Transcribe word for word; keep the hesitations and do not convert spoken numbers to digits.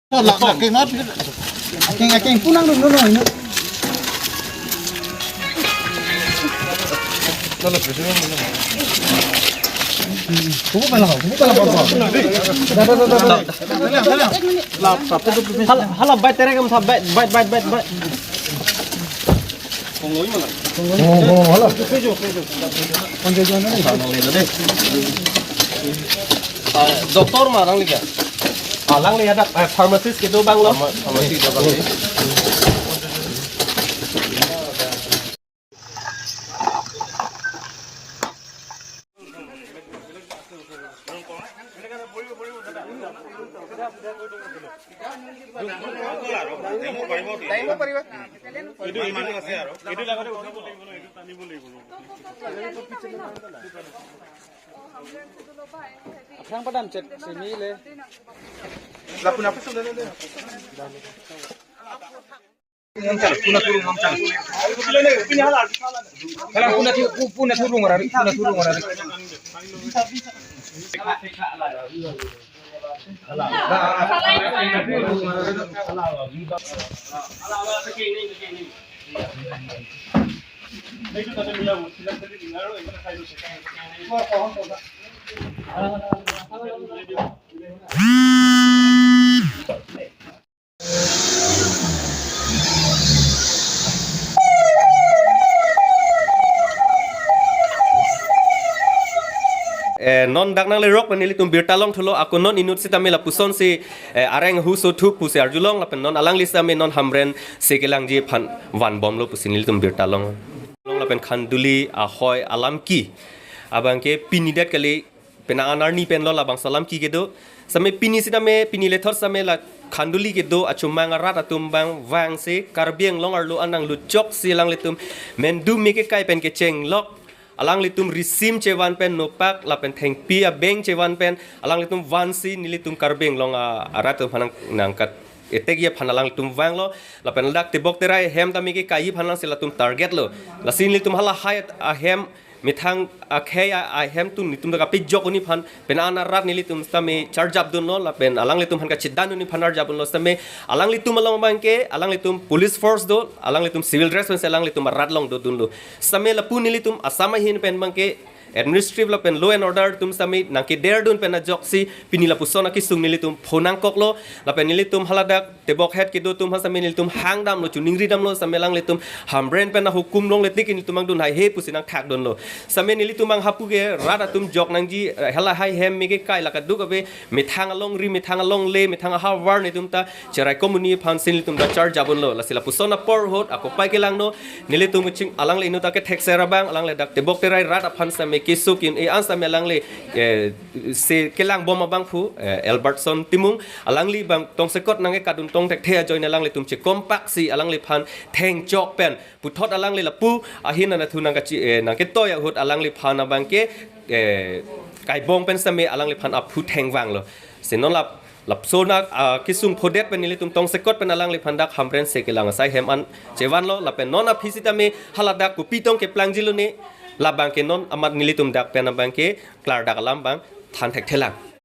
Lak, lak, lak, lak. Aking, aking, punang dulu, dulu, ini. Kubu pala, kubu pala, kubu pala. Dah, dah, dah, dah, dah. Hala, hala, bait terek kamatha, bait, bait, bait, bait, bait. Oh, oh, hala. Ah, doctor ma alangli ke? Alangli hadak, eh, pharmacist kedo abang lo. Pharma-, pharmacy kedo abang lo. Aphrang padam chet simi le. Puna thurung, puna thurung, puna thurung arari, puna thurung arari. Eh, non dak nanglerok pen nelitum birta longthulo, ako non inut sitame lapusonsi, eh, areng ahuso thup pusi arjulong, lapen non alangli sitame non Hamren se kelangji aphan vanbomlo pusi nelitum birta long. Long lapen Khanduli ahoi alamki abangke pini det kali, penang an arni pen lo labangso alamki kedo. Sitame pini sitame, pini lethot sitame la Khanduli kedo achumang arat atum abang vangsi Karbi Anglong arlo an nangluchok si alanglitum mendum me kekai pen kechenglok, alanglitum risim chevan pen nopak lapen thengpi abeng chevan pen alanglitum vansi nelitum Karbi Anglong a-, arat atum aphan nang, nangkat-attack ji aphan alanglitum vanglo. Lapen ladak tebok terai ahem tame kekai ji aphan nangsi latum target lo. Lasi nelitum halahai ahem, methang akhei a-, ahem atum nelitum dak kapejok un-e aphan, penang an arat nelitum sitame charjapdunlo, lapen alanglitum aphan kachedan un-e aphan arjapdunlo sitame, alanglitum along abangke, alanglitum police force do, alanglitum civil dress pensi alanglitum arat along dodunlo. Sitame lapu nelitum Assam ahin pen abangke administrative lapen law and order atum sitame nangkederdun pen ajoksi pini lapuson akesung nelitum pho nangkoklo, lapen nelitum haladak tebok het kedo atum aphan sitame nelitum hangdamlo, choningridamlo, sitame alanglitum Hamren pen ahukum longle tik nelitum angdun haihe pusi nangthakdunlo. Sitame nelitum abang hapu ke rat atum jok nangji, eh, halahai ahem me kekai la kadokave methang alongri, methang alongle, methang ahavar nelitum ta cheraikom un-e aphansi nelitum ta charjap unlo. Lasi lapuson apor ahut ako pai kelangno, nelitum keching alangli inut akethekser abang, alangli dak tebok terai rat aphan sitame keso ki-un-e an sitame alangli, eh, se kelangbom abangphu, eh, Albertson Timung, alangli abang tongsekot nangkekadun tong thekthe ajoine alanglitum chekompaksi alangliphan thengchok pen puthot alangli lapu ahin anatthu nangkachi, eh, nangketoi ahut alangliphan abangke, eh, kaibong pen sitame alangliphan aphu thengvanglo. Si non lap, lapusona, ah, kesung phodet pen nelitum tongsekot pen alangliphan dak Hamren se kelang asai ahem an chevanlo, lapen non aphi sitame haladak kopi tong keplangji lone, labangke non amat nelitum dak pen abangke klardak alam abang than thekthelang.